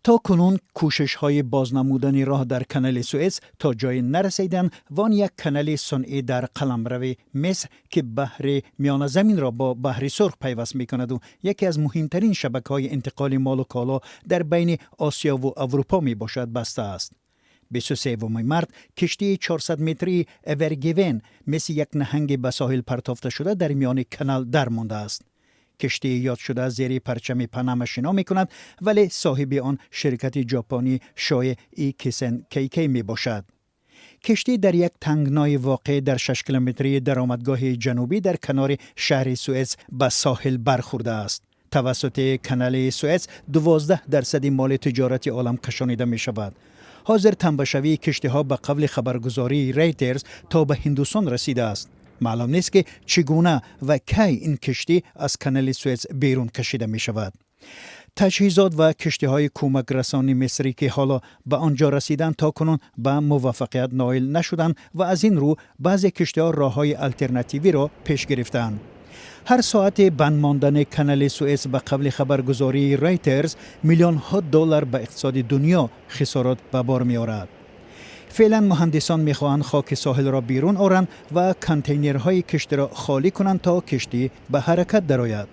То кунун кӯшишҳои боз намудани роҳ дар канали Суэц то ҷое нарасиданд ва он як канали сунъӣ дар қаламрави Миср, ки баҳри Миёназаминро бо Баҳри Сурх пайваст мекунаду яке аз муҳимтарин шабакаҳои интиқоли молу коло дар байни Осиёву Аврупо мебошад, баста аст. 23 март киштии 400 метрии Эвер Гивен мисли як наҳанги ба соҳил партофта шуда дар миёни канал дармондааст. Киштии ёдшуда зери парчами Панама шино мекунад, вале соҳиби он ширкати ҷопонӣ Шоэ и Кисен Кейкей мебошад. Киштӣ дар як тангнои воқеъ дар 6 километрии даромадгоҳи ҷанубӣ дар канори шаҳри Суэц ба соҳил бархӯрдааст. Тавассути канали Суэц 12 дарсади моли тиҷорати олам кашонида мешавад. Ҳозир тамбашавии киштиҳо, ба қавли хабаргузории Рейтерс, то ба Ҳиндустон расидааст. Маълум нест, ки чӣ гуна ва кай ин киштӣ аз канали Суэц берун кашида мешавад. Таҷҳизот ва киштиҳои кӯмакрасони мисрӣ, ки ҳоло ба он ҷо расиданд, то кунун ба муваффақият ноил нашуданд ва аз ин рӯ баъзе киштиҳо роҳҳои алтернативиро пеш гирифтаанд. Ҳар соати банд мондани канали Суэц, ба қавли хабаргузории Рейтерс, миллионҳо доллар ба иқтисоди дунё хисорот ба бор меорад. Феълан муҳандисон мехоҳанд хоки соҳилро берун оранд ва контейнерҳои киштиро холӣ кунанд, то киштӣ ба ҳаракат дарояд.